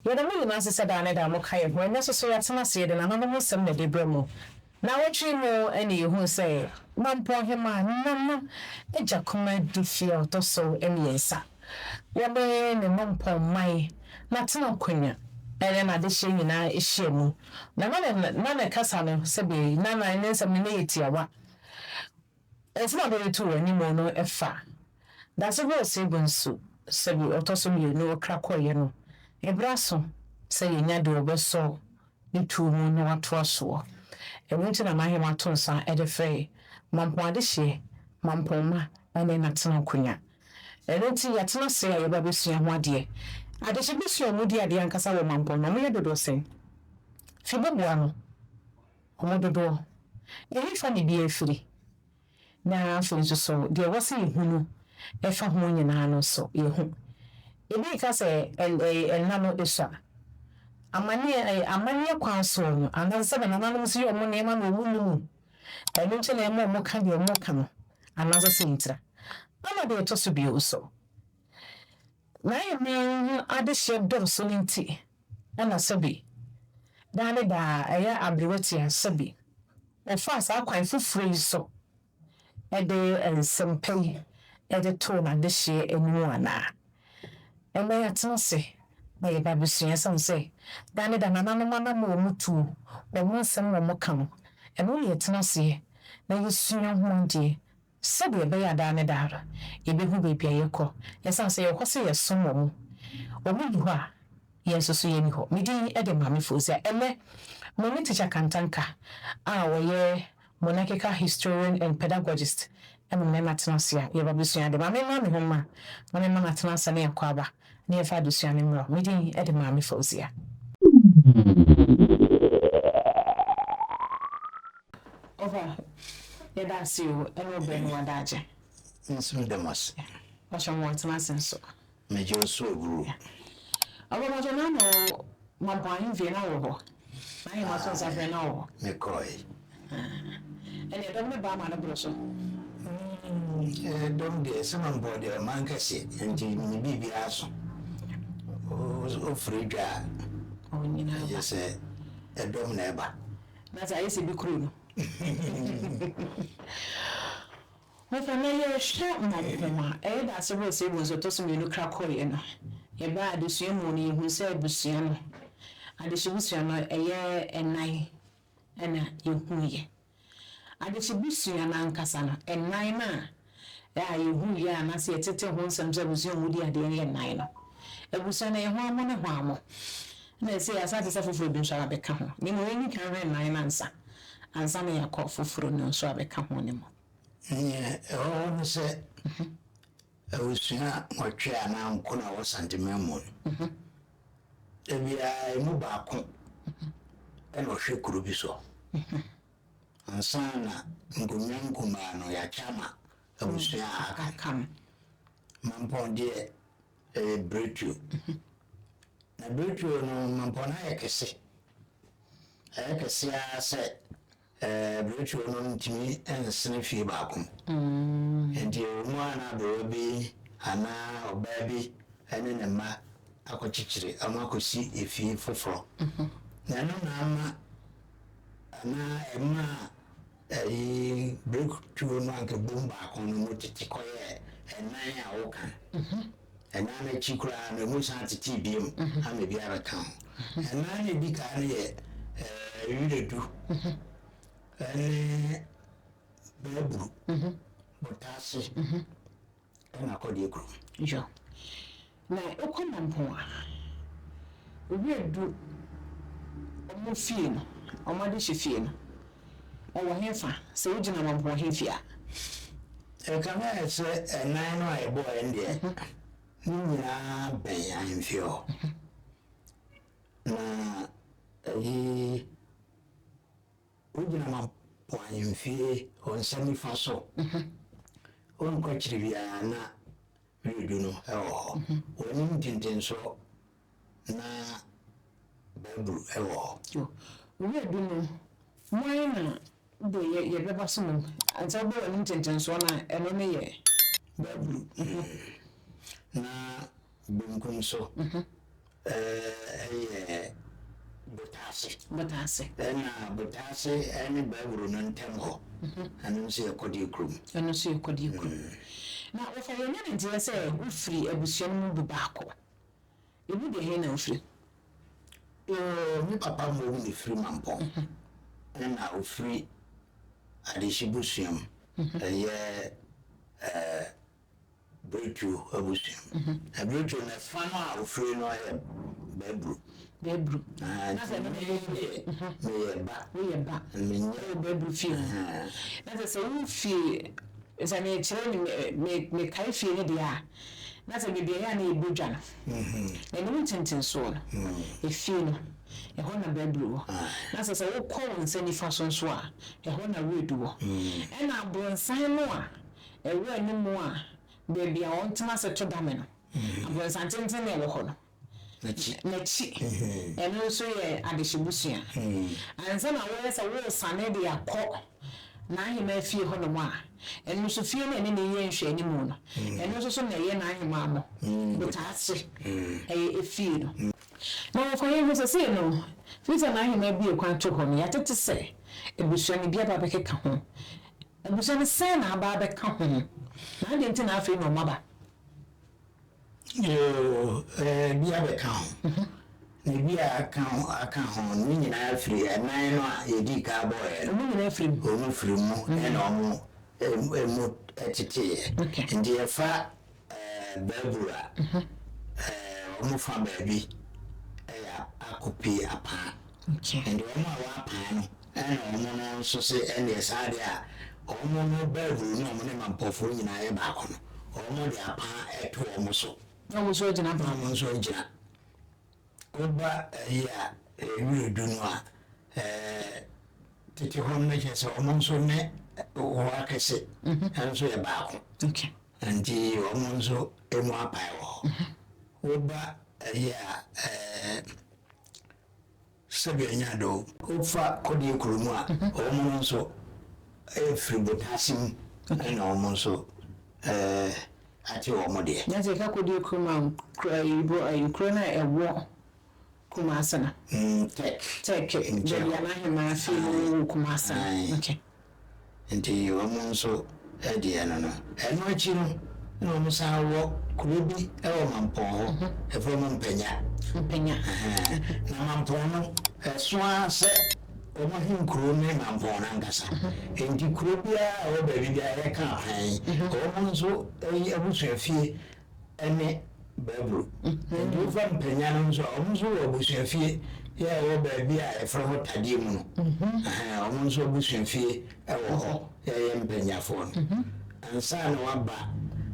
Yɛda mo nyinaa ase sɛ daa ne daa moka yɛn ho. Ɛnnɛ nso so yɛatena ase, yɛde nananom nsɛm na ɛde rebrɛ mo. Naawɔtwe yi mu na yɛhuu sɛ Mampɔn Hemaa Nana Agya Kuma adi fie a ɔtɔ so mmiɛnsa. Wɔne ne Mampɔn man n'atena akonnwa ne n'adehyeɛ nyinaa hyia mu. Na na ne na ne kasa no sɛbe na na ne nsɛm no na ɛyɛ tiawa. Nsɛm a mede too w'anim no fa Dase Hɔ Osei Bonsu sɛbe ɔtɔ so mmienu ɔkra kɔeɛ no. Ɛberɛ aso sɛ yɛnya deɛ ɔbɛsɔ ne tuo mu na watoa soɔ. Ɛno nti na n'ahemmaa to nsa de frɛ Mampɔn Adehyeɛ, Mampɔn mma ne n'atena akonnwa. Ɛno nti yɛatena ase a yɛba abɛsua ho adeɛ. Adehye bɛsua a wɔdi adeɛ ankasa wɔ Mampɔn no, wɔyɛ dodoɔ sɛn? Fi boboa no, wɔn dodoɔ. Ɛhefa na ebi afiri? Na afei nso so, deɛ ɛwɔ sɛ yɛhu no fa ho nyinaa no nso, yɛhu. Ebi reka sɛ nna no sua. Amanneɛ, amanneɛ kwan soɔ no, anaasɛ sɛdeɛ nananom nso yɛ wɔn nneɛma na wɔn nni mu. Ɛno nti na ɛma wɔka deɛ wɔka no, anaasɛ sɛ ntira. Ɛna deɛ ɛtɔ so bio nso, n'ahemman ho adehyeɛ dɔɔso no nti, ɛna sɛbe daa ne daa ɛyɛ aberewa tia sɛbe ɔfaa saa kwan foforɔ yi so de nsɛm pa yi de too n'adehyeɛ anim anaa? Ɛnnɛ yɛatena ase na yɛba abɛsua ɛsiane sɛ daa ne daa nananom anam a wɔtuo, wɔn nsɛm a wɔka no, ɛno na yɛtena aseɛ na yɛsua ho adeɛ sɛdeɛ ɛbɛyɛ a daa ne daa no yɛbɛhu baabi a yɛkɔ. Ɛsiane sɛ yɛwɔ hɔ sɛ yɛsom wɔn, wɔn nni hɔ a yɛn nso so yɛnni hɔ. Me din de Maame Fozia. Ɛnnɛ, me ne Tikya Kantanka a ɔyɛ Monarchical Historian and Pedagogist na me ne no atena ase a yɛreba abɛsua ade. Ma memma me ho mma na memma no atena ase na yɛakɔ aba na yɛmfa adesua no mmra. Me din de Maame Fozia. Ɔfa, yɛda ase o, ɛne wo berɛ ne w'adagye. Me nso meda mo ase. Ɔhyɛ mo atena ase nso. Megye wo so aburoo. Ɔbɛbɔtɔ na na ɔwɔ Mampong ahemfie na ɔwɔ hɔ. N'ahemma so nsafrɛ na ɔwɔ hɔ. Mekɔe. Ɛnna ɛdɔm no baa ma no boro so. Ɛdɔm deɛ, sɛ Mampong deɛ ɔman kɛseɛ nti ne biribiara so. Wofiri dwa a, ɛyɛ sɛ ɛdɔm na ɛba. Na sɛ ayɛ sɛ bi kuro no. Wɔfa na yɛhwɛ Mampong a, ɛyɛ Daase Bere Sɛ Ebu Nso Ɛtɔ So Mmienu kra kɔeɛ no, yɛbaa adesua mu no yɛhuu sɛ abusua no, adehye busua no ɛyɛ nnan na yɛhuiɛ. Adehye busua no ankasa no, nnan no a a yɛhuiɛ anaasɛ yɛtete ho nsɛm sɛ abusua a wɔdi adeɛ no yɛ nnan no, abusua no ɛyɛ hwan mo ne hwan mo? Na ɛsei asan te sɛ foforɔ bi nso abɛka ho. Na mmom yɛnni kan nhwɛ nnan no ansa, ansa na yɛakɔ foforɔ no nso abɛka ho no mu. Nea ɛwɔ hɔ ne sɛ, abusua nwɔtwe anaa nkron a ɛwɔ Santeman mu no, da biara emu baako na ɔhwɛ kuro bi so. Ansa na nkonnwa nkumaa no, yɛakyɛ ama abusua a aka no. Mampɔn deɛ, ɛyɛ Biretuo. Na Biretuo no, Mampɔn no ayɛ kɛse. Ayɛ kɛse ara sɛ Abirekyie no ntumi nsene fie baako mu. Enti ɛwɔ mu a na aberewa bi anaa ɔbaa bi ne ne mma akɔkyekyere wɔn akɔsi efie foforɔ. Na ɛno na ama anaa ɛmaa ɛyi biretuo no anka ɛbom baako no mu tete kɔyɛɛ ɛnan a woka no. Ɛnan no akyi koraa no emu san tetee biom ama ebi abɛka ho. Ɛnan no a edi kan no yɛ Wiredu ne Baaburu, Botaase ɛna Kɔdeɛ kurom. Yo. Na wokɔ Mampong a, Wiredu wɔn fie no, wɔn adehye fie no, ɛwɔ hefa? Sɛ wogyina Mampong ahemfie a. Ɛkame ayɛ sɛ ɛnan no a yɛbɔeɛ no deɛ, ne nyinaa bɛn ahemfie hɔ. Na ɛyi, wogyina Mampong ahemfie wɔ nsa nifa so, wonkɔ akyiri biara na Wiredu no wɔ hɔ. W'anim ntentensoɔ na Baburu wɔ hɔ. Wiredu no, hwan na De yɛ yɛbɛba so mmom. Ansa wobɔ w'anim ntentensoɔ no a, ɛno ne yɛ. Baburu, na benkum so. Ɛyɛ Botaase. Botaase. Ɛna Botaase ne Baaburo no ntam hɔ. Ɛno nso yɛ Kɔdeɛ kurom. Ɛno nso yɛ Kɔdeɛ kurom. Na wɔfa yɛn nya no nteɛ sɛ wofiri abusua no mu baako. Emu deɛ he na wofiri? Yoo, me papa mmom na ɛfiri Mampɔn. Ɛna ɔfiri Adehye busua mu. Ɛyɛ ɛɛ. Biretuo abusua mu. Na Biretuo no ɛfa no a ofiri no yɛ Bɛɛburu. Bɛɛburu. Na sɛ me deɛ meyɛ ba. Woyɛ ba. Menyɛ. Wɔ Bɛɛburu fie mu. Na sɛ sɛ wo fie sɛ mekyerɛ me mekae fie no deɛ a na sɛ baabi a ɛyɛ a na yɛbɔ dwa no. N'anim ntentensoɔ no efie no ɛhɔ na Bɛɛburu wɔ. Na sɛ sɛ wokɔ wo nsa nifa so nso a ɛhɔ na Weedu wɔ. Ɛna abronsan no a Ɛwɔ anim a baabi a wɔtena ase to dame no, aborosan tenten na ɛwɔ hɔ no, n'akyi. Ɛno nso yɛ adehyebusua. Ansa na woyɛ sɛ woresane de akɔ n'ahemmaa fie hɔnom a, ɛno nso fie no a ɛne no yɛ nhwɛanimu no, ɛno nso so na ɛyɛ n'ahemmaa no botaase, ɛyɛ efie no. Na wɔfa yɛn ho sɛ sei no, firi sɛ n'ahemmaa bue kwan to hɔ no, yɛatete sɛ abusua no bi aba abɛkeka ho. Abusua no sɛn na aba abɛka ho, na adɛn nti na afei na wɔaba? Yoo, ebi abɛka ho, na ebi a aka ho aka ho no, ne nyinaa firi ɛnan no a yɛdii kan bɔeɛ no. Wɔn nyinaa firi mu. Wɔn firi mu ɛna wɔn emu teteeɛ. Nti yɛfa Baabur a, wɔn fa baabi yɛ akɔpie apaa. Nti wɔn a wɔapaa no Ɛna wɔn no nso se ɛnneɛ saa deɛ a, wɔn no Bible ne wɔn ne Mampɔfoɔ nyinaa yɛ baako no, wɔn de apaa to wɔn so. Na wɔn nso agyina apaa. Na wɔn nso agyina. Woba ayi a, Wiredu no a, ɛɛ, tete hɔ no na kyerɛ sɛ wɔn nso ne wɔn akɛse nso yɛ baako. Okay. Nti wɔn nso emu apae wɔ hɔ. Woba ayi a, ɛɛ. Sɛdeɛ anya do. Wofa kɔdeɛ kuro mu a, wɔn no nso firi botaase mu na wɔn nso ate wɔn deɛ. Na sɛ yɛka kɔdeɛ kuro mu a, kuro no a ɛwɔ Kumase no. Tɛk. Tɛk, baabi a n'ahemaa fie no wɔ Kumase no. Okay. Nti wɔn nso deɛ no no. Ɛno akyi no, na wɔn san wɔ kuro bi wɔ Mampɔn hɔ, yɛfrɛ no Mpanya. Mpanya. Ɛhɛn. Na Mampɔn no, ɛso ara sɛ wɔn ahenkuro ne Mampɔn no ankasa. Nti kuro biara a ɛwɔ baabi biara yɛka apan, wɔn nso abusuafie ne Babru. Nti wofa Mpanya no nso a, wɔn nso wɔ abusuafie yɛ a ɛwɔ baabi a yɛfrɛ hɔ Tadeɛ mu no. Ɛhɛn, wɔn nso abusuafie wɔ hɔ yɛ ɛyɛ Mpanyafoɔ no. Ansa na wɔaba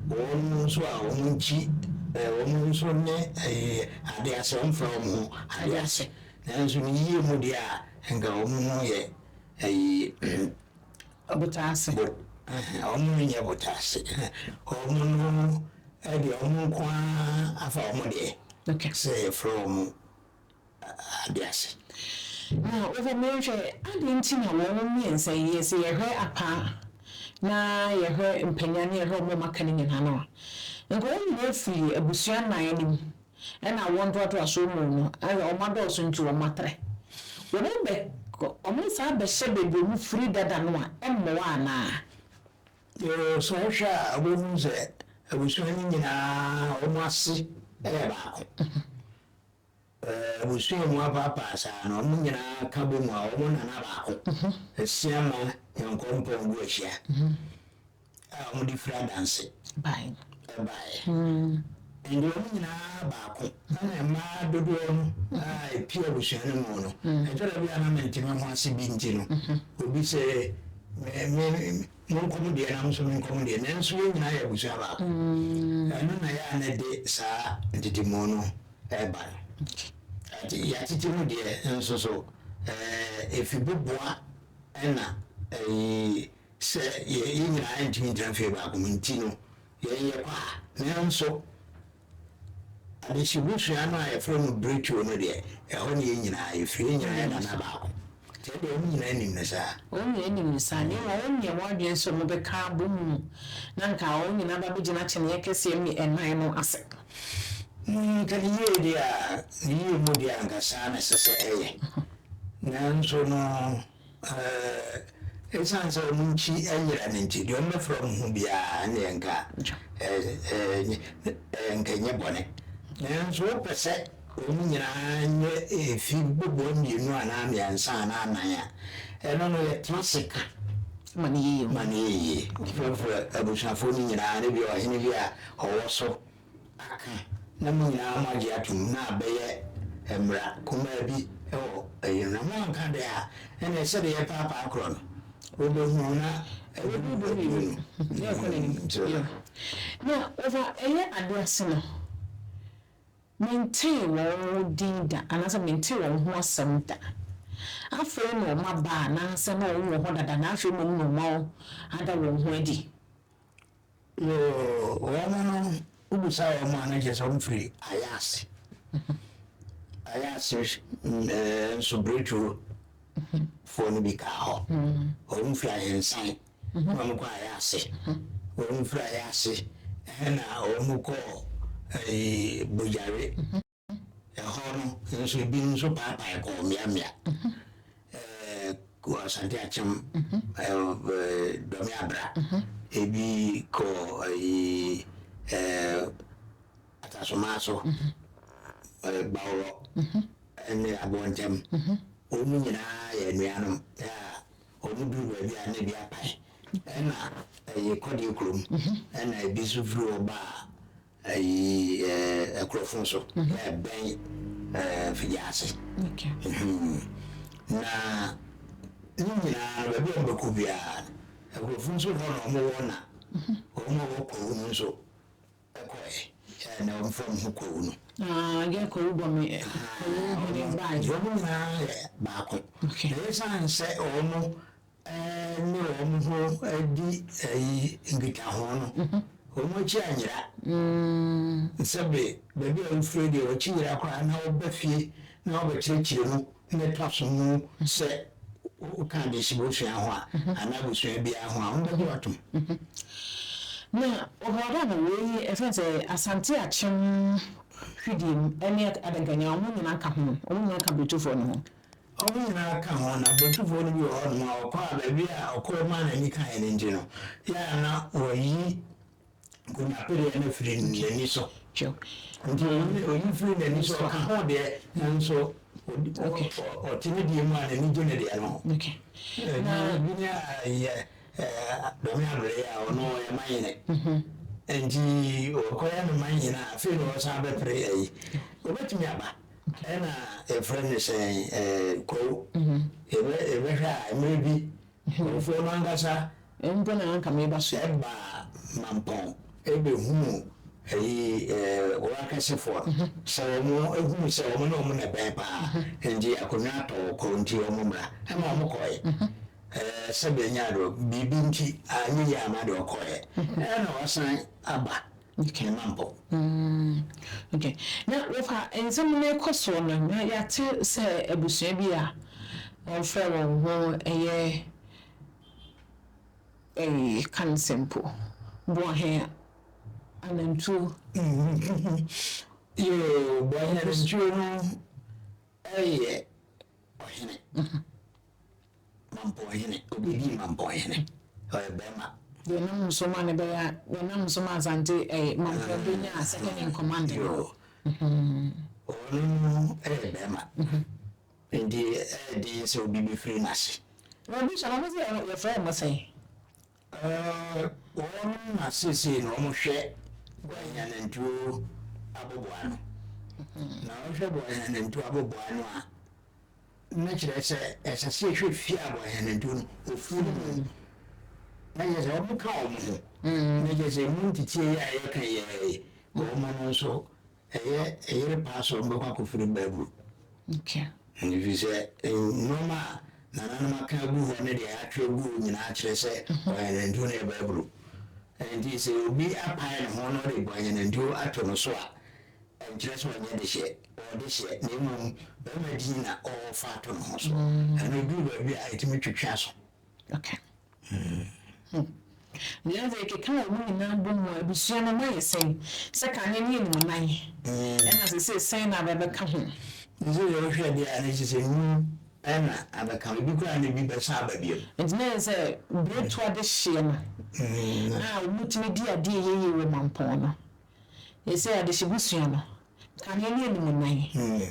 wɔn nso a wɔn nkyi, wɔn nso ne ɛyi Adease, wɔmfrɛ wɔn ho Adease. Nanso ne yie mu deɛ a, nka wɔn ho yɛ ɛyi. Botaase. Bo, ɛhɛn, wɔn no nyɛ botaase. Wɔn no deɛ wɔn nko ara afa wɔn deɛ. Okay. Sɛ yɛfrɛ wɔn adease. Na wɔfa mehwɛ adɛn nti na wɔn mmiɛnsa yi sɛ yɛhwɛ apaa na yɛhwɛ mpanya ne yɛhwɛ wɔn a wɔaka no nyinaa no a, nka wɔn nyinaa firi abusua nnan no mu. Ɛna awoɔ ntoatoasoɔ mu no, ayɛ wɔn adɔɔso nti wɔn atrɛ. Wɔn bɛ, wɔn san bɛhyɛ baabi a wɔn firi dada no a, ɛmmoa anaa? Yoo, sɛ wohwɛ a, wobɛhunu sɛ abusua no nyinaa wɔn ase yɛ baako. Abusua a emu apaapaa saa no, wɔn nyinaa ka bɔ mu a, wɔn nana baako, Asiamah Nyankɔmpɔn Guahyia. a wɔde firi adanse baeɛ. Ɛnde wɔn nyinaa baako, ɛna mmaa dodoɔ no a ɛpie abusua no mu no, ɛtɔ da bi a na mente me ho ase bi nti no, obi sɛ me me monkɔ mo deɛ na me nso menkɔ mo deɛ, nanso yɛn nyinaa yɛ abusua baako. Ɛno na ɛyɛ a na ɛde saa ntetemu no ɛreba no. Yɛatete mu deɛ nso so, ɛfi boboa ɛna ɛyi. Sɛ yɛn nyinaa ntumi ntena fie baako mu nti no, yɛn yɛkɔ ha. Nanso, adehyebusua no a yɛfrɛ no Britwo no deɛ, ɛhɔ ne yɛn nyinaa yɛfiri. Yɛn nyinaa yɛ nana baako. Nti ɛndeɛ wɔn nyinaa nim no saa. Wɔn nyinaa nim no saa. Na mmom wɔnyɛ wɔn adwene sɛ wɔbɛka abɔ mu na anka wɔn nyinaa aba abɛgyina kyɛneɛ kɛseɛ nnan no ase. Nka ne yie deɛ a, ne yie mu deɛ anka saa na ɛsɛ sɛ ɛyɛ. Nanso no, ɛsiane sɛ wɔn nkyi ayera no nti, deɛ wɔbɛfrɛ wɔn ho biara ɛnneɛ nka nka ɛnyɛ bɔne. Nanso wopɛ sɛ wɔn nyinaa nyɛ efi boboa mmienu anaa mmiɛnsa anaa nnan a, ɛno no yɛtena ase ka ma no yɛ yie. Ma no yɛ yie. Wofrɛfrɛ abusuafoɔ no nyinaa ne bi ɔhene bi a ɔwɔ so aka na mo nyinaa moagye atom na abɛyɛ mmara kumaa bi wɔ ɛyi no. Na moanka deɛ a, ɛnneɛ sɛdeɛ yɛpaapaa korɔ no, wobɛhunu na ɛbɛduru baabi no. Na ɛkɔ n'anim. Na wɔfa ɛyɛ adeɛ ase no, mentee wɔn din da anaasɛ mentee wɔn ho asɛm da. Afei na wɔn aba anaasɛ na wɔn wɔ hɔ dada na afei mmom na wɔn ada wɔn ho adi? Yoo, wɔn no, wobisa wɔn a na kyerɛ sɛ wɔn firi Ayaase. Ayaase nso Biretuo foɔ no bi kaa hɔ. Wɔn firi Ahensan na wɔn kɔ Ayaase. Wɔn firi Ayaase ɛna wɔn kɔ Bogyare. Ɛhɔ no nso ebinom nso paapae kɔɔ mmeammea. Kɔ Asante Akyem, Dɔme Abra, ebi kɔ ayi Atasomaa so, Bawolɔ ne Aboɔntɛm. Wɔn nyinaa yɛ anuanom a wɔduru baabi a na ebi apae. Ɛna ɛyɛ Kɔdeɛ kurom, ɛna ebi nso firi hɔ baa Ayi ɛɛ ɛkorɔfo nso ɛbɛn ɛɛ Fidiase. Na ne nyinaa no baabi a wɔbɛkɔ biara no ɛkorɔfo nso hɔ na wɔwɔ na wɔn a wɔwɔ Kwawu no nso ɛkɔɛ ɛɛ na wɔn fam ho Kwawu no. Ah, yɛ Kwawu bɔ me Kwawu hene baa. Wɔn nyinaa yɛ baako. Na esiane sɛ wɔn ne wɔn ho di ayi nkitaho no, wɔn akyi anyera. Sɛbe baabi a wofiri deɛ w'akyi yera koraa na woba fie na wobɛkyerɛkyerɛ mu na ɛtɔ so mu sɛ woka adehye abusua ho a anaa abusua biara ho a, wɔbɛgye wo atom. Na ɔhɔhoɔ no wei ɛfɛn sɛ Asante Akyem Hwidiem ne Adankanya wɔn nyinaa ka ho, wɔn nyinaa ka Britufoɔ no ho. Wɔn nyinaa ka ho, na abratufoɔ no bi wɔ hɔnom a wɔkɔ a baabi a ɔkɔɔ maa n'ani kaeɛ no nti no, yɛ a na wɔayi nkonyapereɛ no afiri n'ani so. Nti ɔyi firi n'ani so, ɔka ho deɛ, nanso ɔte ne deɛ mu a n'ani gye ne deɛ no ho. Ebi ne yɛ Dɔme Abrɛ a ɔno ɔyɛ manyene. Nti ɔkɔyɛ no manyene a, afei na ɔsan bɛpere ayi. Ɔbɛtumi aba. Ɛna yɛfrɛ no sɛn ɛɛ kwawu. Yɛbɛ yɛbɛhwɛ a mmerɛ bi nkurɔfoɔ no ankasa. Mpo na anka meba so. Ɛbaa Mampɔn ɛbɛhunuu ɛyi ɛɛ wɔn akɛsefoɔ no sɛ wɔn ɛhunu sɛ wɔn ne wɔn na ɛbɛn paa nti akonnwa atɔ wɔ kɔ nti wɔn mmra ɛma wɔn kɔɛ ɛɛ sɛdeɛ ɛnyɛ adeɛ biribi nti anyɛ yie ama deɛ ɔkɔɛ ɛna wasan aba. Okay. Mema mpɔ. Okay. Na wɔfa nsɛm no rekɔ soɔ no, na yɛate sɛ abusua bi a wɔfrɛ wɔn ho ɛyɛ ɛyi ka no sɛ mpo Boahe Anantuo. Yoo, Boahe Anantuo no ɛyɛ ɔhene. Mampɔnhene, obedii Mampɔnhene, ɔyɛ bɛrima. Deɛ nam nso ma no bɛyɛ a, deɛ nam nso ma Asante ɛɛ Mampɔn bɛnyaa second in command no. Yoo, ɔno no yɛ bɛrima, nti ɛyɛ den sɛ obi bɛfiri n'ase. Na obi hyɛ no, ɔno nso yɛfrɛ wɔn sɛn? Ɛɛ, wɔn na seesei no wɔhwɛ Boaheanantuo aboboano. Na wɔhwɛ Boaheanantuo aboboano a, na kyerɛ sɛ ɛsɛ sɛ yɛhwɛ fie a Boaheanantuo no wɔfiri mu. Na kyerɛ sɛ wɔka wɔn ho. Na kyerɛ sɛ emu nteteɛ yi a yɛka yi ara yi, wɔn no nso ɛyɛ ɛyere paa sɛ wɔbɛkɔ akɔfiri Bible. Ɛfiri sɛ nneɛma a nananom aka agu hɔ ne deɛ yɛatwerɛ agu hɔ nyinaa kyerɛ sɛ Boaheanantuo no yɛ Bible. Enti sɛ obi apae ne ho na ɔde Boaheanantuo ato no so a, ɛnkyerɛ sɛ ɔnyɛ dehyeɛ, ɔwɔ dehyeɛ, na mmom barima din na ɔrefa ato ne ho so. Ɛno ɛduru baabi a ɛtumi twetwe aso. Okay. Nea ɛsɛ yɛkeka wɔn nyinaa bɔ mu a, abusua no moayɛ sɛn? Sɛ kane no yɛ animunan, ɛna seesei sɛn na aba bɛka ho? Seesei deɛ wohwɛ deɛ a, na kyerɛ sɛ num na abɛka ho. Ebi koraa na ebi bɛsan aba bio. Nti na ɛyɛ sɛ Biretu adehyeɛ no a wɔtumi di adeɛ yie wɔ Mampɔn no, seesei adehye busua no, kane no yɛ animunan,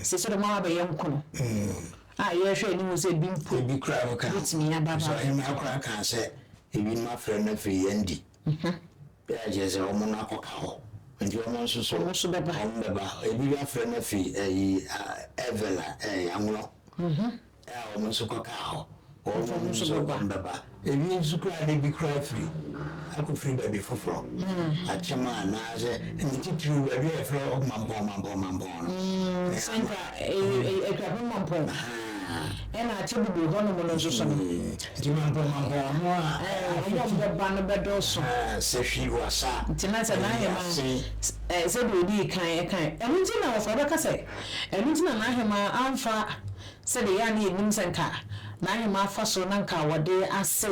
seesei deɛ wɔaba abɛyɛ nkono a yɛrehwɛ anim sɛ ebi mpo Ebi koraa bɛka ho. bɛtumi aba Sɛ aba. ɔhemmaa koraa kaa sɛ ebinom afrɛ no afiri yɛn di. Yɛ a kyerɛ sɛ wɔn no akɔka hɔ. Nti wɔn nso so Wɔn nso bɛba. Wɔn bɛba. Ebi afrɛ no afiri ɛyi Ɛvɛla ɛɛ Anwulɔ. A wɔn nso kɔkaa hɔ. Wɔn nso wɔn bɛba. Ebi nso koraa de bi koraa firi akɔfiri baabi foforɔ. Akyem anaasɛ ne titiriw baabi a yɛfrɛ hɔ Mampɔn Mampɔn Mampɔn no. Sɛ nka Akuapem Mampɔn ɛna Akyɛbubu hɔnom no nso so no. Nti Mampɔn Mampɔn no a. Wɔn a wɔbɛba no bɛdɔɔso. Sahwi Wasa. Nti na sɛ n'aheman sɛdeɛ odii kan kae. Ɛno nti na wɔfa bɛka sɛ ɛno nti na n'aheman amfa Sɛdeɛ ɛyɛ a na yɛnim sɛ nka n'ahemaa fa so na nka wɔde ase,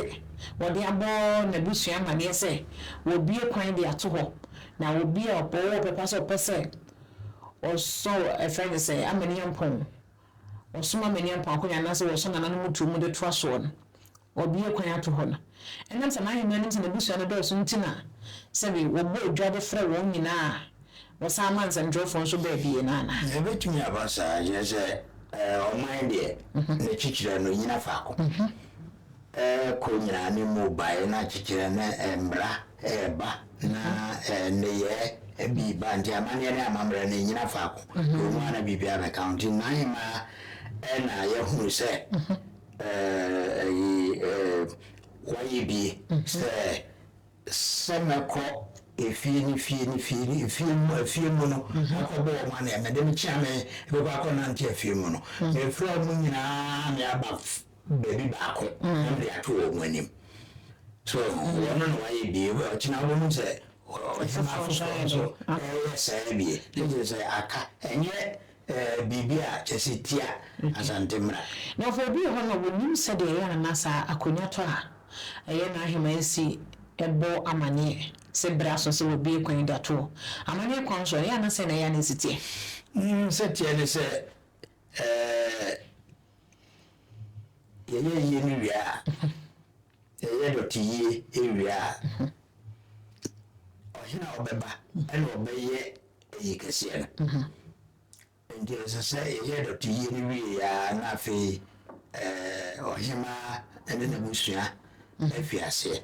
wɔde abɔ n'abusua amaneɛ sɛ wɔabue kwan de ato hɔ, na obi a ɔwɔ ɔpɛ pa sɛ ɔpɛ sɛ ɔsɔ ɛfrɛ no sɛ Amaniampɔn, ɔsom Amaniampɔn akonnwa anaasɛ wɔsɔ nananom tuo mu de toa soɔ no, Wɔabue kwan ato hɔ no, ɛnam sɛ n'ahemman nim sɛ n'abusua no dɔɔso nti na sɛbe wɔbɔɔ dwa de frɛ wɔn nyinaa a wɔsan ma nsɛntwerɛfoɔ nso baa bie no anaa? Ɛbɛtumi aba saa, kyerɛ sɛ ɔman deɛ, ne kyekyerɛ no nnyina faako. Ɛkɔ nyinaa ne mu baeɛ na kyekyerɛ ne mmara reba na nneyɛɛ bi reba nti amanneɛ ne amammerɛ no nnyina faako. Ɛwɔ mu ara na biribiara bɛka ho nti n'ahemmaa na yɛahunu sɛ Ɛyi wayɛ bi sɛ sɛ mɛkɔ efie ne fie ne fie ne efie mu efie mu no akɔbɔ wɔn aneɛ mede me kyea me bɛkɔ akɔnante efie mu no mefrɛ wɔn nyinaa me aba baabi baako na mede ato wɔn anim so wɔn na wayɛ bi ɔkyena wobɛhu sɛ ɔhema foforɔ nso ɛyɛ saa bie ne kyerɛ sɛ aka ɛnyɛ Ɛɛ biribi a kyerɛ sɛ tia Asante mmara. Na afei obi wɔ hɔ no a wɔnim sɛdeɛ ɛyɛ a na saa akonnwa tɔ a ɛyɛ n'aheman si bɔ amaneɛ sɛ berɛ aso sɛ wɔbue kwan de ato hɔ. Amaneɛ kwan so ɛyɛ a na sɛn na ɛyɛ a na ɛsi teɛ? Sɛ teɛ ne sɛ ɛɛ yɛyɛ yie no wie a, yɛyɛ dɔte yie wie a, ɔhene a ɔbɛba ɛna ɔbɛyɛ ayi kɛseɛ no. Nti ɛsɛ sɛ yɛyɛ dɔte yie no wie a na afei ɔhemaa ne n'abusua afi aseɛ.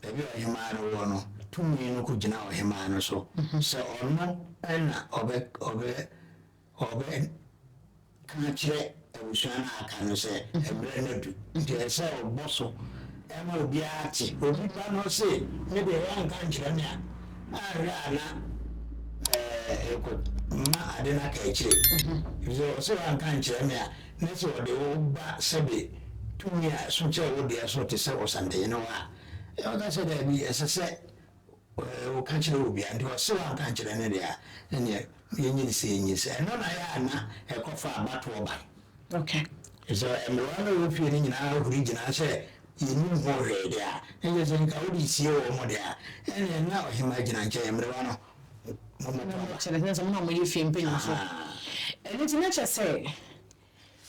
Baabi a ɔhemaa no wɔ no, tumi no kɔgyina ɔhemaa no so sɛ ɔno na ɔbɛ ɔbɛ Ɔbɛka akyerɛ abusua no a aka no sɛ mmerɛ no adu, nti ɛsɛ sɛ ɔbɔ so ma obiara te. Obi ba na ɔse me deɛ woanka ankyerɛ me a, anhwɛ a na ɛkɔma ade no aka akyire. Ɛfiri sɛ ɔse woanka ankyerɛ me a, na sɛ ɔde wo ba sɛbe tumi a ɛso kyɛn wo deɛ so te sɛ ɔsantehene hɔ a, ɔka sɛ daabi, ɛsɛ sɛ Woka kyerɛ obi a, nti ɔse wanka ankyerɛ no deɛ a, ɛneɛ yɛnyi no sɛ yɛnyi no sɛ. Ɛno na ɛyɛ a na ɛkɔfa abatoɔ ba no. Okay. Sɛ mmerewa no a ɛwɔ fie no nyinaa huri gyina sɛ yɛnnim ho hwee deɛ a, na kyerɛ sɛ nka wode sie wɔn deɛ a, ɛneɛ na ɔhemaa gyina nkyɛn, mmerewa no mommɛto aba. Kyerɛ sɛ mo na moyɛ fie mpanyimfoɔ. Ɛno nti na kyerɛ sɛ,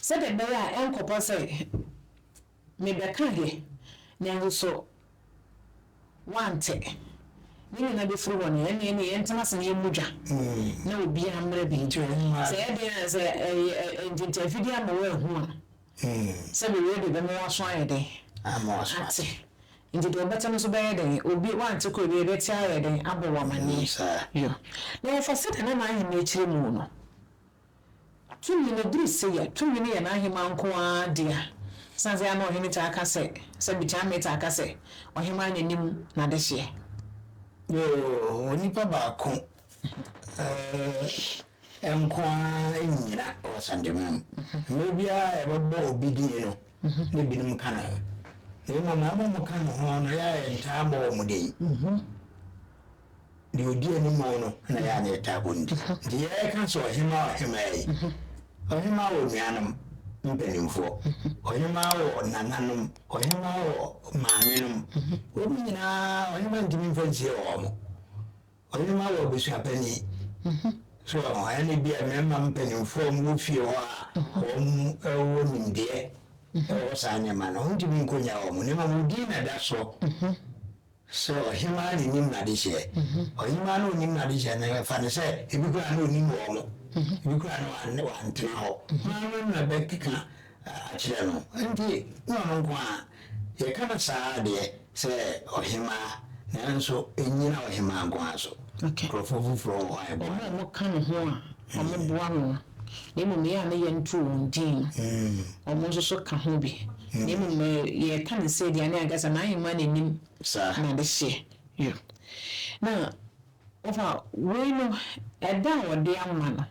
sɛdeɛ ɛbɛyɛ a ɛnkɔba sɛ mebɛka deɛ, nanso so woante. Ne nyinaa bɛfiri hɔ no, ɛnneɛ ɛnneɛ yɛntena ase na yɛmmɔ dwa na obiara mmra bi. Sɛ ɛyɛ den a, sɛ ɛyɛ ntintafidie ama woahu a, sɛbe wei de bɛma w'aso ayɛ dɛn? Ate. Nti deɛ ɔbɛte no nso bɛyɛ dɛn? Obi, woante koraa obi bɛte ayɛ dɛn? Abɔ wo amaneɛ. Yo. Na wɔfa sɛdeɛ na n'ahennie kyerɛ mu no. Tumi no duru sei a, tumi no yɛ n'aheman nko ara dea. Esiane sɛ na ɔhene taa ka sɛ, sɛ Bikyame taa ka sɛ, Ɔheman na nim n'adehyeɛ. Yoo, onipa baako nko ara nnyina wɔ Asanteman mu. Mmerɛ biara a yɛbɛbɔ obi din no, na ebinom ka ne ho. Na mmom wɔn a wɔka ne ho no, yɛ a yɛntaa mmɔ wɔn din. Deɛ ɔdi anim no na ɛyɛ a na yɛtaa bɔ ne din. Nti yɛreka sɛ ɔhemaa ɔhemaa yi, ɔhemaa wɔ nuanom. mpanimfoɔ, ɔhemaa wɔ nananom, ɔhemaa wɔ maamenom. Wɔn nyinaa ɔhemaa ntumi mfa nsie wɔn. Ɔhemaa wɔ abusuapanin. So ɛne bi a mmarima mpanimfoɔ a wɔwɔ fie hɔ a wɔn wɔ nimdeɛ wɔ saa nneɛma no, wɔntumi nkɔnya wɔn. Na mmom wo din na ɛda soɔ. Sɛ ɔhemaa na nim n'adehyeɛ. Ɔhemaa na ɔnim n'adehyeɛ no, fa no sɛ ebi koraa na ɔnim wɔn, ebi koraa na wantena hɔ. Hwannom na bɛkeka akyerɛ no? Enti nyɛ ɔno nko ara. Yɛka no saa deɛ sɛ ɔhemaa, nanso ɛnnyina ɔhemaa nko ara so. Nkurɔfoɔ foforɔ wɔ hɔ a ɛboa no. Wɔn a wɔka ne ho a wɔboa no, na mmom yɛ a na yɛnto wɔn din no, wɔn nso so ka ho bi. Na mmom yɛka no sɛ aduane ankasa, n'ahemmaa na ɛnim n'adehyeɛ. Yo. Na wɔfa wei no, ɛda a wɔde ama no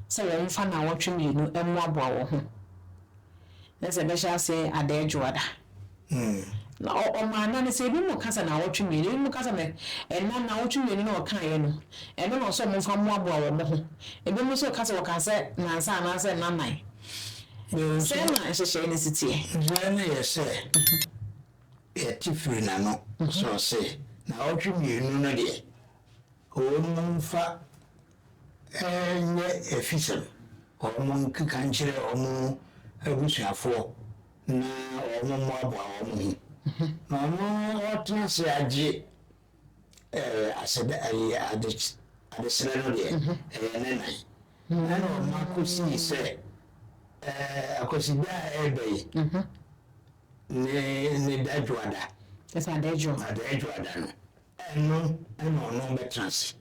sɛ wɔmfa nnawɔtwe mmienu mmoaboa wɔn ho, na sɛ ɛbɛhyɛ aseɛ Adaadwoada. Na ɔmaa nna no sɛ ebinom ka sɛ nnawɔtwe mmienu, ebinom ka sɛ nna nnawɔtwe mmienu na ɔkaeɛ no, ɛno na ɔsɛ wɔmfa mmoaboa wɔn ho. Ebinom nso ka sɛ wɔkaa sɛ nnansa anaasɛ nnanan. Sɛn na nhyehyɛe no si teɛ? Nhyehyɛe no yɛ sɛ yɛte firi n'ano sɛ ɔse nnawɔtwe mmienu no deɛ, wɔmfa nyɛ afisɛm, wɔnkeka nkyerɛ wɔn abusuafoɔ na wɔmmoaboa wɔn ho, na ɔno ɔtena ase agye aseda ayi ade adesrɛ no deɛ, ɛyɛ ne nan. Ɛna ɔma kɔsii sɛ Akwasida a ɛreba yi ne ne da dwoada. Ɛsɛ Adaadwoa. Adaadwoada no, ɛno na ɔno bɛtena ase.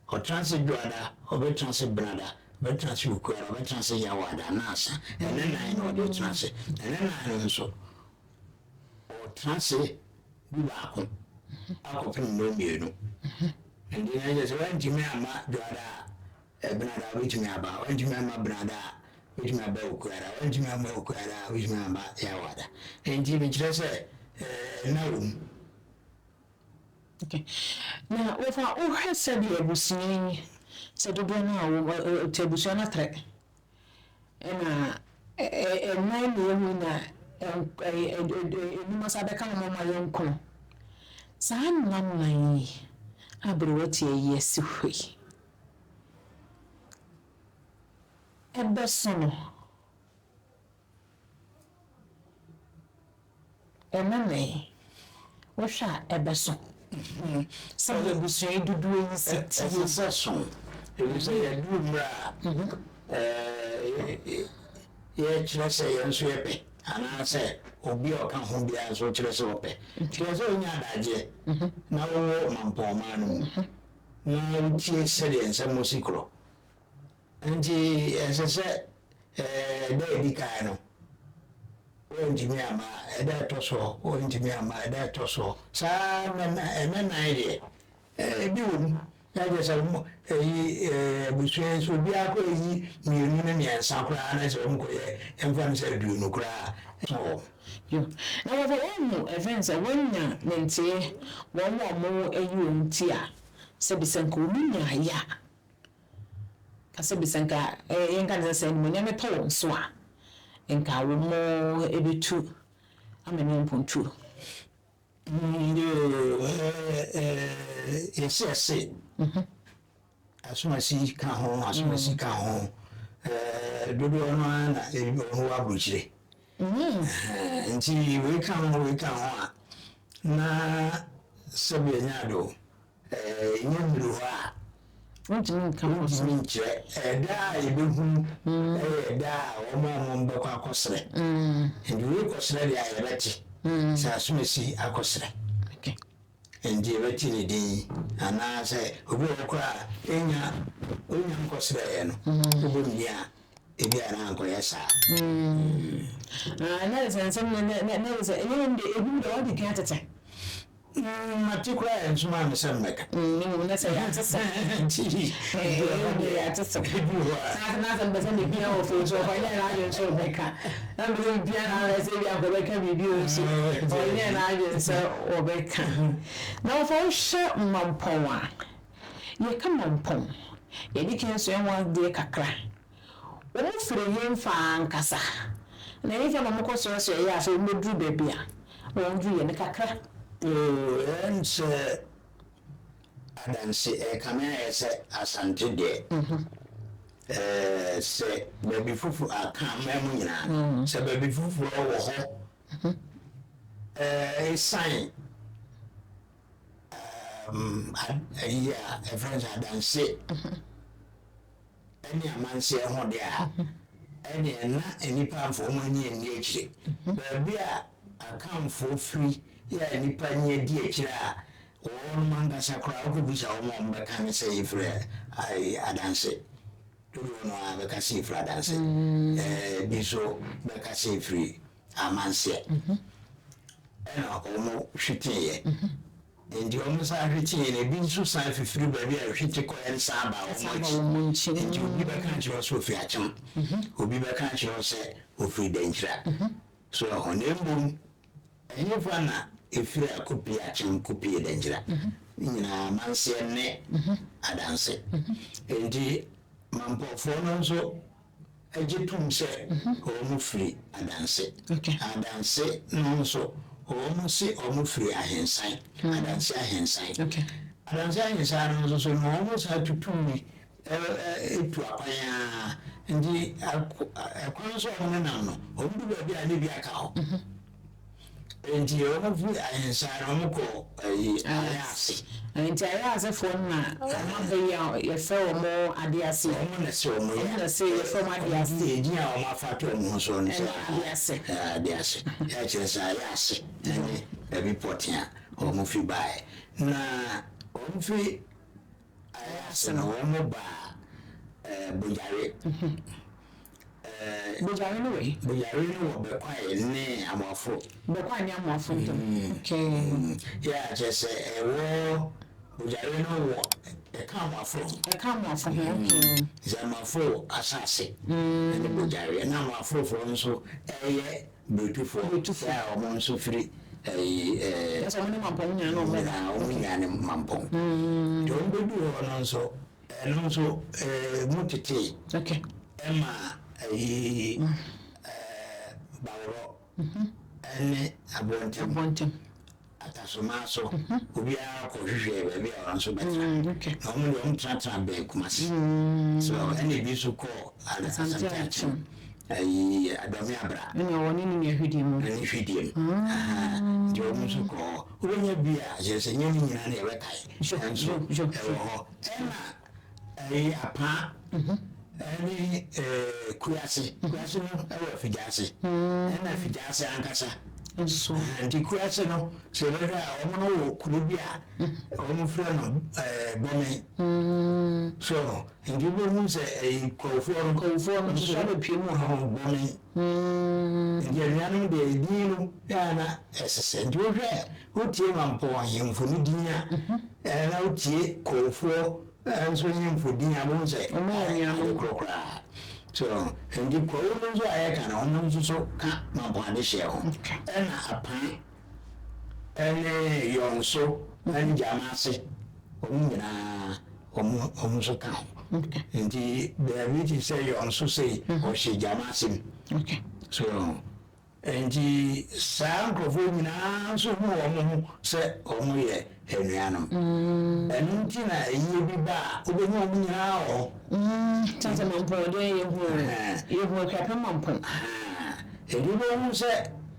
Ɔtena ase Dwoada, ɔbɛtena ase Benada, ɔbɛtena ase Wukuada, ɔbɛtena ase Yawada na asa. Ɛnnɛ nan na ɔde tena ase. Ɛnnɛ nan no nso, ɔtena ase dubaako akɔpem nnɔnmienu. Nti na kyerɛ sɛ wantumi amma Dwoada a, Benada wobɛtumi aba. Wantumi amma Benada a, wobɛtumi aba Wukuada. Wantumi amma Wukuada a, wobɛtumi aba Yawada. Nti mekyerɛ sɛ nna wɔ mu. Okay. Na wɔfa wohwɛ sɛdeɛ abusua yi sɛ dodoɔ no a wɔ te abusua no atrɛ ɛna ɛnan na yɛhu na enum asa bɛka ho ma yɛ nkono. Saa nna nnan yi a aberewa tia yi asi hɔ yi ɛbɛso no. Ɛno ne, wohwɛ a ɛbɛso sɛdeɛ abusua yi dodoɔ yi si teɛ yi? Ɛsɛ sɛ ɛso, ɛfiri sɛ yɛaduru mmerɛ a yɛkyerɛ sɛ yɛn nso yɛpɛ, anaasɛ obi a ɔka ho biara nso kyerɛ sɛ ɔpɛ. Nti ɛsɛ sɛ wonya adagyeɛ na wowɔ mampɔnman no mu na wotie sɛdeɛ nsɛm si korɔ. Enti ɛsɛ sɛ ɛda a edi kan no, wɔantumi amma, ɛda a ɛtɔ soɔ, wɔantumi amma, ɛda a ɛtɔ soɔ. Saa ara na ɛnna nnan deɛ, ebi wɔ mu. Na kyerɛ sɛ wɔn ɛyi abusua yi so obiara kɔ eyi mmienu ne mmiɛnsa koraa na sɛ wɔn kɔyɛ yɛmfa no sɛ aduonu koraa a, ɛso wɔn. Yo. Na wɔfa wɔn hu ɛfɛn sɛ wɔanya ne nteɛ wɔn a wɔayi wɔn ti a, sɛbi sɛ nka wɔn nyaeɛ a. Ka sɛ bi sɛ nka yɛnka no sɛ sɛ animuonyam tɔ wɔn so a, nka wɔbɛtu amane mpontuo. Yɛse ɛse asomasi ka ho asomasi ka ho dodoɔ no ara na wɔn wɔ aburokyire nti wei ka ho wei ka ho a na sɛbi ɛnyɛ ade o. Ɛnyɛ nnuru hɔ a, wontumi nka ho asɛm. Wontumi nkyerɛ. Ɛda a yɛbɛhunu yɛ ɛda a wɔn a wɔbɛkɔ akɔsrɛ. Nti wei kɔsrɛ deɛ a yɛbɛte sɛ asomasi akɔsrɛ. Nti yɛbɛte ne din anaasɛ obi wɔ hɔ koraa a ɛnya ɔnnya nkɔsrɛeɛ no, wobɔ ne din a ebi a na ankɔyɛ saa. Na ɛsɛ nsɛm no na na ɛsɛ ɛnyɛ wɔn deɛ ebinom deɛ wɔde kan atete. Mate koraa a ɛnsomaa me sɛ mmɛka. Mmom na sɛ yɛate sɛ. Nti deɛ yɛate sɛ. Ɛduru hɔ a. Na na sɛ mpɛ sɛ mepia wɔ fo nso ɔnyɛ n'adwene sɛ ɔbɛka. Na mpɛ sɛ mepia na ayɛ sɛ ebi anka ɔbɛka biribi o nso ɔnyɛ n'adwene sɛ ɔbɛka. Na wɔfa wohwɛ mampɔn a, yɛka mampɔn, yɛde kan sua ho adeɛ kakra. Wɔfiri henfa ankasa? Na ɛhefa na wɔkɔsoɛsoɛeɛ a afei wɔbɛduru baabi a wɔduruiɛ no kakra? Oo, ɛyɛ sɛ adanse, ɛrekame ayɛ sɛ Asante deɛ, ɛɛ, sɛ baabi foforɔ, aka aman mu nyinaa no, sɛ baabi foforɔ wɔ hɔ, ɛɛ, ɛsiane ɛɛm, ayi a ɛfrɛ no sɛ adanse, ne amanseɛ ho deɛ a, ɛnneɛ na nnipa mfa wɔn ani nni akyire. Baabi a Akanfoɔ firi yɛ a nnipa ani adi akyire a wɔnom ankasa koraa wokɔbisa wɔn a wɔbɛka ne sɛ yɛfiri Adanse. Dodoɔ no ara bɛka sɛ yɛfiri Adanse. Bi nso bɛka sɛ yɛfiri Amanseɛ. Ɛna wɔhweteeɛ. Enti wɔsan hwetee, na ebi nso san fifiri baabi a ɛhwete kɔeɛ no san baa wɔn akyi. Enti obi bɛka akyerɛ wo sɛ ɔfiri Akyem, obi bɛka akyerɛ wo sɛ ɔfiri Dankyira. So ɛhɔ? Na mmom ɛhefa na ɛfiri a kɔpue Akyem kɔpue Dankyira? Ne nyinaa amanseɛ ne adanse. Enti Mampɔfoɔ no nso gye tom sɛ wɔfiri Adanse. Adanse no nso, wɔse wɔfiri Ahensan, Adanse Ahensan. Adanse Ahensan no nso so no, wɔsan tutu wi tu akwan ara. Nti ɛkwan so a wɔnenam no, wɔdu baabi a na bi aka hɔ. Enti wɔn firi Ahensan no wɔn kɔ ayi Ayaase. Enti Ayaasefoɔ no na wɔn aba yi a yɛfrɛ wɔn Adease. Wɔn na ɛsɛ wɔn yɛ. Wɔn na ɛsɛ yɛfrɛ wɔn Adease. Edin a wɔn afa ato wɔn ho soɔ no sɛ Adease. Adease. Ɛkyerɛ sɛ Ayaase ɛne baabi pɔtee a wɔn firi baeɛ. Na wɔn firi Ayaase no wɔn baa Bogyare. Bogyare no wɔ he? Bogyare no wɔ Bɛkwae ne Amoafo. Bɛkwae ne Amoafo ntam. Okay. Yeah, kyerɛ sɛ ɛwɔ Bogyare no wɔ ɛka Amoafo ho. Ɛka Amoafo ho, okay. Sɛ Amoafo asase ɛne Bogyare, ɛna Amoafofoɔ nso ɛyɛ Bretufoɔ Bretufoɔ. a wɔn nso firi ɛyi ɛɛ. Kyerɛ sɛ wɔn ne Mampɔn nyinaa na wɔn ba. Nyinaa wɔn nyinaa ne Mampɔn. Nti wɔn bɛduru hɔ no nso. Ɛno nso mu tetee ma ayi Baworɔ ne Abontɛm, Atasomaa so, obiara kɔhwehwɛɛ baabi a ɔno nso bɛtena. Na wɔn deɛ wɔtenatena bɛn Kumasi. So ɛna ebi nso kɔɔ Asante Akyem, ayi Adɔme Abra. Ɛna wɔne ne nua Hwidiem. Ne Hwidiem. Nti wɔn nso kɔɔ hɔ. Wobɛnya bi a, kyerɛ sɛ nyɛ ne nyinaa na yɛbɛkae. Nanso ɛwɔ hɔ. Ɛna ɛyi Apaa ɛne Kuase. Kuase no ɛwɔ Afigyaase. Ɛna Afigyaase ankasa. Nso. Nti Kuase no sɛ yɛbɛhwɛ a wɔn no wɔ kuro bi a wɔn frɛ no Bɔme. So nti wobɛhu sɛ ɛyi Kwawofoɔ no. Kwawofoɔ no nso abɛpue mu wɔ hɔ. Bɔme. Nti anuanom deɛ edin no yɛ a na ɛsesɛ. Nti wohwɛ wotie Mampɔn ahemfo no din a, na wotie Kɔwfoɔ nso ahemfo din a, wobɛhu sɛ ade korɔ koraa. So nti Kwawu no nso a yɛka no, wɔn nso so ka Mampɔn adehyeɛ ho. Ɛna Apan ne Yɔnso ne Gyamase, wɔn nyinaa wɔn nso ka ho. Nti baabi te sɛ Yɔnso sei, ɔhyɛ Gyamase mu. So nti saa nkurɔfoɔ nyinaa nso hu wɔn ho sɛ wɔyɛ anuanom. Ɛno nti na ayie bi ba a, wobɛhu wɔn nyinaa wɔ hɔ. Kyerɛ sɛ Mampɔn deɛ yɛhu yɛhu Akuapem Mampɔn. Nti wobɛhu sɛ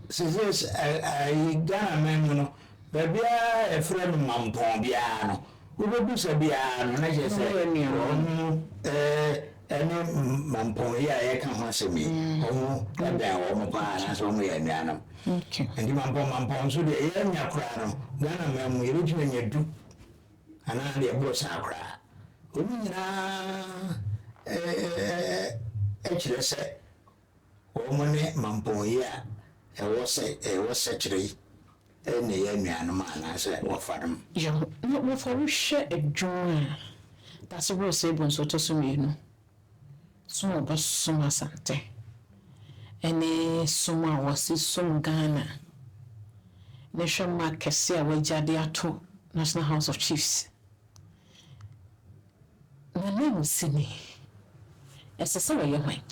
seesei ayi Ghana man mu no, baabiara a yɛfrɛ no Mampɔn biara no, wobɛbisa biara no na kyerɛ sɛ wɔn ɛne Mampɔn yi a yɛka ho asɛm yi, wɔn bɛn wɔn paa anaasɛ wɔn yɛ anuanom. Nti Mampɔn Mampɔn nso deɛ yɛanya koraa no, Ghana man mu yɛbɛtumi anya du anaa deɛ ɛboro saa koraa. Wɔn nyinaa kyerɛ sɛ Wɔn ne mampɔn yi a ɛwɔ sɛ ɛwɔ sɛkyerɛ yi na ɛyɛ anuanom anaasɛ wɔfanom. Yɛ ho na wɔfa wo hwɛ adwuma a Daseboro Seibu nso ɔtɔ so mmienu som a ɔbɛsom Asante ɛne som a wɔse som Ghana ne hwɛ mark kɛse a wagya de ato National House of Chiefs N'ananmusini, ɛsɛ sɛ ɔyɛ hwan?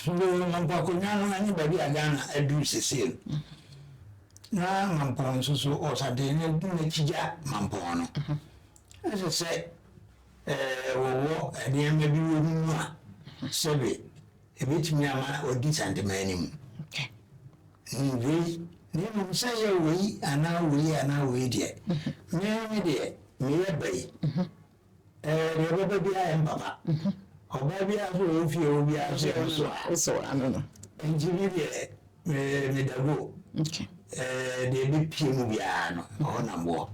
Yoo, Mampɔn akonnwa no ne baabi a Ghana aduru seesei no, na Mampɔn nso so ɔsantehene no adi n'akyi gya Mampɔn no. Ɛsɛ sɛ wɔwɔ nneɛma bi wɔ ne mu a sɛbe ebetumi ama wadi Santeman anim. Wei, na mmom sɛ ɛyɛ wei anaa wei anaa wei deɛ, me me deɛ meyɛ ba yi, Ɛɛ, deɛ ɔbɛba biara yɛ me papa. Ɔbaa biara nso wɔ wo fie hɔ biara nso yɛ me soa. Nti me deɛ, me meda go. Ɛɛ, deɛ ɛbɛpue mu biara no, ɛhɔ na mewɔ.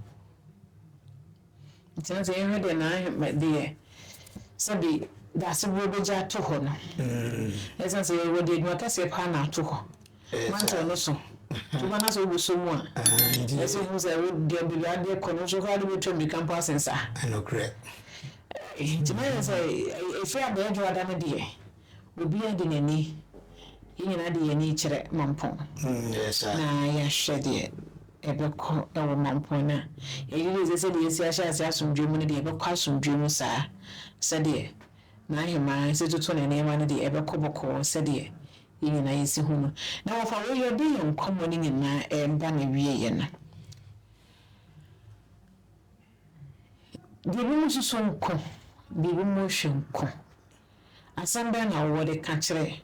Nti na sɛ yɛhwɛ deɛ na deɛ sɛbi Daasebrɛ bɛgya ato hɔ no, ɛsiane sɛ wɔde adwuma kɛseɛ paa na ato hɔ. Mantle no so. Nti woba na sɛ wobɛsɔ mu a, ɛsɛ sɛ wohu sɛ wo deɛ baabi a adeɛ kɔ no, wo nso koraa wode bɛtwa mmirika mpo asen saa. Nokorɛ. Nti na yɛ sɛ ɛfiri abɛɛdwoada no deɛ, obiara de n'ani, yɛn nyinaa de yɛn ani kyerɛ Mampɔn. Na yɛahwɛ deɛ ɛbɛkɔ wɔ Mampɔn no a, yɛgye di sɛ sɛdeɛ yɛasi ahyɛ aseɛ asomdwoeɛ mu no deɛ, ɛbɛkɔ asomdwoeɛ mu saa. Sɛdeɛ n'ahemaa si toto ne nneɛma no deɛ, ɛbɛkɔ bɔkɔɔ sɛdeɛ Yɛn nyinaa yɛsi hu no. Na wɔfa wei yɛde yɛn nkɔmmɔ no nyinaa reba n'awieɛ no, deɛ ebinom susu nko, deɛ ebinom rehwɛ nko. Asɛm bɛn na wowɔ de ka kyerɛ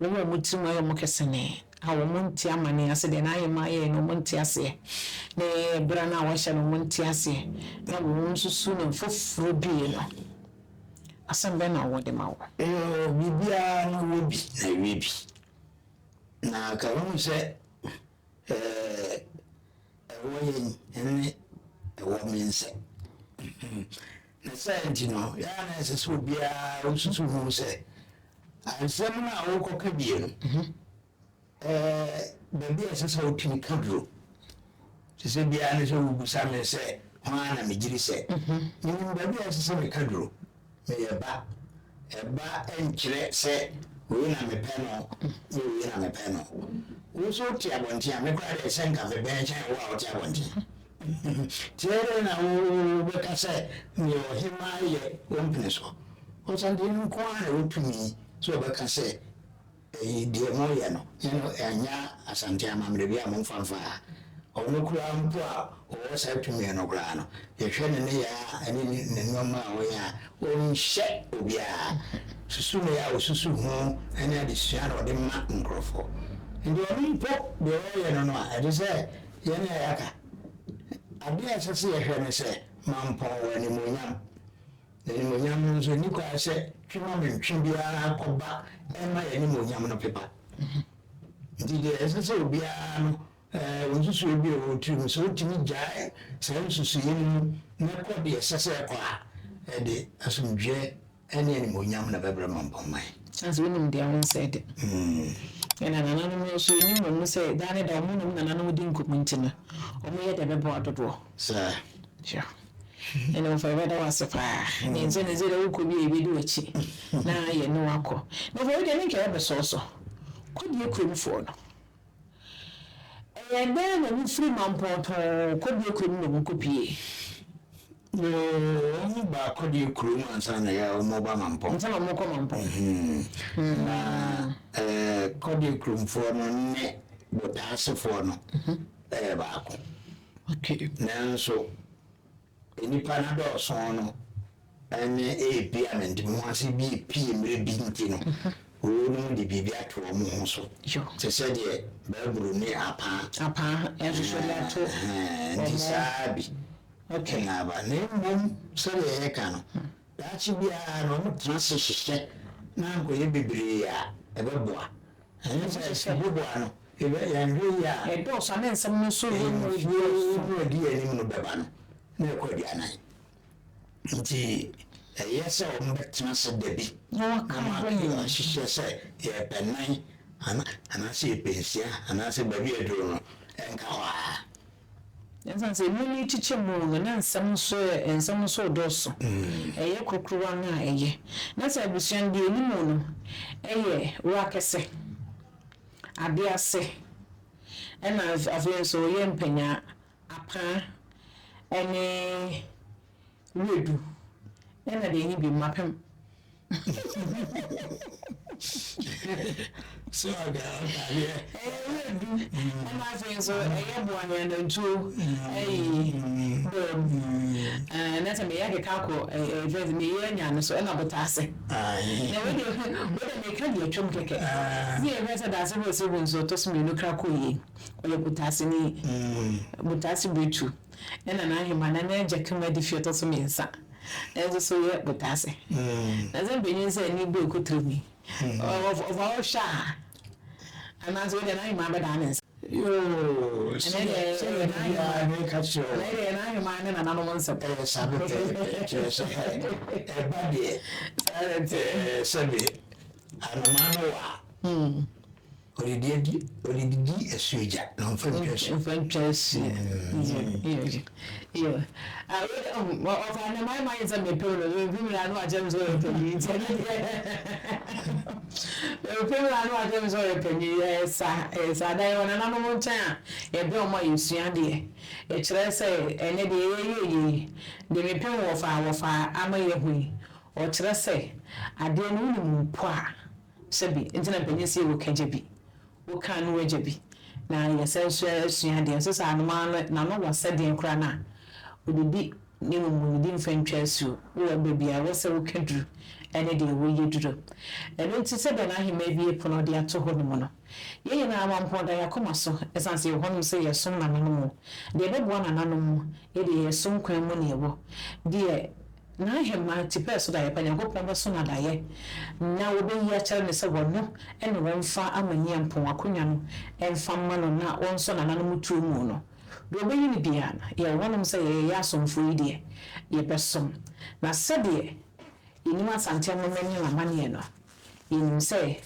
wɔn a wɔn tirim ayɛ wɔn kesenee a wɔnte amanneɛ ase, deɛ n'ahemmaa yɛeɛ no wɔnte aseɛ, ne berɛ no a wɔahyɛ no wɔnte aseɛ, na wɔsusu no foforɔ bi no? Asɛm bɛn na wowɔ de ma wɔn? Yoo, biribiara no wɔ bi na ɛwe bi. Na ka wohu sɛ ɛɛ ɛwɔ yɛn ne ɛwɔ me nsɛ. Ne saa nti no, yɛ a na ɛsɛ sɛ obiara osusu ho sɛ asɛm no a wokɔka bie no, Ɛɛ, baabi a ɛsɛ sɛ wotumi ka duro te sɛ biara ne sɛ wobisa me sɛ hwan na megye di sɛ menim baabi a ɛsɛ sɛ meka duro. Meyɛ ba. Ɛba nkyerɛ sɛ wei na mepɛ no ne wei na mepɛ no. Wo nso wote abɔnten a, me koraa deɛ sɛ nka mebɛn kyɛn wo a wote abɔnten. Nti ɛyɛ dɛn na wobɛka sɛ deɛ ɔhemmaa yɛ wompene so? Ɔsantehene nko ara na ɛwɔ tumi sɛ ɔbɛka sɛ Eyi deɛ moyɛ no ne no ɛnyɛ Asante amammerɛ bi a momfa mfa ha. Ɔno koraa mpo a ɔwɔ saa tumi no koraa no, yɛhwɛ ne nneyɛɛ a ɛne ne nnoɔma a ɔyɛ a, ɔnhyɛ obiara. Susu nneyɛɛ a ɔsusu ho ne adesua na ɔde ma nkorɔfoɔ. Nti ɔno mpo deɛ ɔyɛ no no a, ɛte sɛ yɛn a yɛaka. Adeɛ a ɛsɛ sɛ yɛhwɛ ne sɛ, Mampɔn wɔ animuonyam. N'animuonyam no nso, nni kwan sɛ twe-ma-mentwe biara kɔba ma yɛn animuonyam no pepa. Nti deɛ ɛsɛ sɛ obiara no, wo nsusuiɛ bi a ɛwɔ wo tirim, sɛ wotumi gyae saa nsusuiɛ no mu na ɛkɔ deɛ ɛsɛ sɛ ɛkɔ a, ɛde asomdwoeɛ ne animuonyam na ɛbɛbrɛ mampɔnman. Nanso wonim deɛ wonsɛ de. Ɛna nananom nso, yɛnim wɔn sɛ daa ne da wɔn ne wɔn nananom di nkɔmmɔ nti no, wɔyɛ deɛ ɛbɛboa dodoɔ. Saa. Sure. Ɛna ɔfa yɛbɛda wo ase paa. Ne nti ne sɛ dɛ wokɔ bi a yɛbɛdi w'akyi na yɛne wo akɔ. Na ɔfa wei deɛ ne nka yɛbɛsɔɔ so. Kɔdeɛ kuromfoɔ no. Ɛyɛ dɛn na wofiri Mampɔntɔn kɔdeɛ kurom na wɔkɔpie? Yoo, wɔn ba kɔdeɛ kurom ansa na yɛ wɔn ba Mampɔn. Ansa na wɔn kɔ Mampɔn. Na ɛɛ kɔdeɛ kuromfoɔ no ne Botaasefoɔ no ɛyɛ baako. Nanso nnipa no adɔɔso no ne ebia mente-me-ho-ase bi repue mmerɛ bi nti no, wɔnom de biribi ato wɔn ho so te sɛ deɛ Baburu ne Apaa Apaa nso de ato wɔn. Nti saa bi na aba. Na mmom sɛdeɛ yɛka no, daakye biara no wɔtena ase hyehyɛ na ankɔyɛ bebree a, ɛbɛboa. Ɛnyɛ sɛ ɛbɛboa no, yɛanhwɛ yie a. Ɛdɔɔso a na nsɛm no nso yɛ mu dɔɔso. Mfie no a ɛdi anim no bɛba no, na ɛkɔ aduanan. Nti ɛyɛ sɛ wɔbɛtena ase da bi na wɔahyehyɛ sɛ yɛrepɛ nnan anaasɛ yɛpɛ nsia anaasɛ baabi a aduru no ɛnka hɔ ara. Ɛsiane sɛ emu no rekyekyɛ mu no, na nsɛm nso yɛ nsɛm nso redɔɔso. Ɛyɛ korokorowa no a ɛyɛ. Na sɛ abusua no deɛ ɛni mu no yɛ Wurakɛse, Adease, ɛna afei nso yɛ Mpanyaa, Apaa, ɛne Wuredu, ɛna deɛ ɛni bi, Mapem. So ɔka ɔka adeɛ. Ɛyɛ werɛ du. Ɛna afei nso ɛyɛ boa ne anantuo ɛyi bɛm. Ɛɛ na sɛ meyɛ akeka akɔ ɛɛ fɛn sɛ meyɛ anya no so ɛna botaase. Na wei deɛ wei deɛ meka deɛ atwam kɛkɛ. Ne yɛhwɛ sɛ daase bɔ sɛ hu nso ɔtɔ so mmienu kra kɔ yie. Ɔyɛ botaase ni. Botaase beretu. Ɛna n'ahemmaa na n'agya kumaa di fie ɔtɔ so mmiɛnsa nso so yɛ botaase. Na sɛ mpanyin sɛ ani bu ɛkɔ tirim yi. Ɔfa ɔhwɛ a anaasɛ wei deɛ n'ahemmaa bɛdaa ne nsa. Yoo, sɛdeɛ sɛdeɛ da biara meka kyerɛ wo. Ɛnɛ deɛ n'ahemmaa ne nananom nsɛm. Ɛyɛ saa pɛpɛɛpɛ, kyerɛ sɛ ɛba deɛ ɛɛ sɛbe anomaa no wɔ a. Ɔdidi adi, ɔdidi asuo gya na ɔmfa ntwa asuo. Ɔmfa ntwa asuo. Iyo. Ɔfa ne mayɛ mayɛ sɛ mepem no, mepem no ano akyerɛ me sɛ ɔyɛ panyin nti ɛno deɛ mepem no ano akyerɛ me sɛ ɔyɛ panyin. Ɛyɛ saa, ɛyɛ saa. Da yɛwɔ nananom nkyɛn a yɛbɛn wɔn a yɛsua adeɛ. Ɛkyerɛ sɛ ɛnnɛ deɛ yɛyɛ yei, deɛ mepem wɔfa wɔfa ama yɛahu yi, ɔkyerɛ sɛ adeɛ no wonim mpo a, Sɛbi nti na mpanyin se wo ka gya bi, wo ka no w'agya bi, na yɛsan nso asua adeɛ nso sɛ anomaa no n'ano wɔ sɛdeɛ koraa no a, ɔdidi na mmom ɔdidi mfa ntwa asuo wɔ baabi a ɛwɔ sɛ woka duru ne deɛ woyɛ duru. Ɛno nti sɛdeɛ n'ahemmaa abue pono de ato hɔ nom no, yɛn nyinaa mampɔn da yɛn akoma so ɛsiane sɛ yɛwɔ hɔnom sɛ yɛsom nananom. Deɛ ɛbɛboa nananom, yɛdeɛ yɛsom kwan mu na yɛwɔ. Deɛ. N'ahemman tipɛɛ so daeɛ pa, Nyankopɔn bɛso no adaeɛ, na wɔbɛyi akyerɛ no sɛ wɔno ne wɔmfa amanniampɔn akonnwa no mfa mma no na wɔnsɔ nananom tuo mu no. Deɛ ɔbɛyi no biara no, yɛwɔ hɔnom sɛ yɛyɛ asomfoɔ yi deɛ, yɛbɛsom. Na sɛdeɛ yɛnim Asante amammerɛ ne n'amanneɛ no, yɛnim sɛ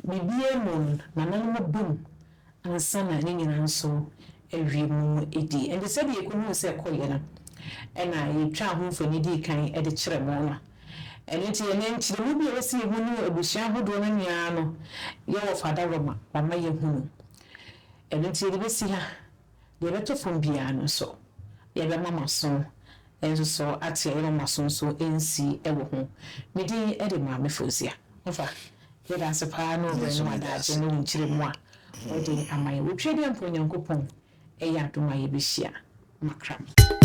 biribiara mu no, nananom ba mu ansa na ne nyinaa nso awie mu di. Ɛnde sɛdeɛ yɛkɔhuu sɛ ɛkɔeɛ no na yɛtwaa ho mfoni dii kan de kyerɛɛ mo no. Ɛno nti ɛnnɛ nkyerɛmu bi a ɛwɔ sɛ yɛhu no abusua ahodoɔ no nyinaa no yɛwɔ Fada Roma wama yɛahunu. Ɛno nti yɛde bɛsi ha. Deɛ ɛbɛtɔ fam biara no nso yɛbɛma mo aso nso so ate a yɛma mo aso nso nsi wɔ ho. Me din de Maame Fauzia. Ɔfa, yɛda ase paa ne wo berɛ ne w'adagye ne wo nkyerɛmu a wode ama yɛn. Wɔ Tweaduampɔn Nyankopɔn yɛ adom a yɛbɛhyia. Makram.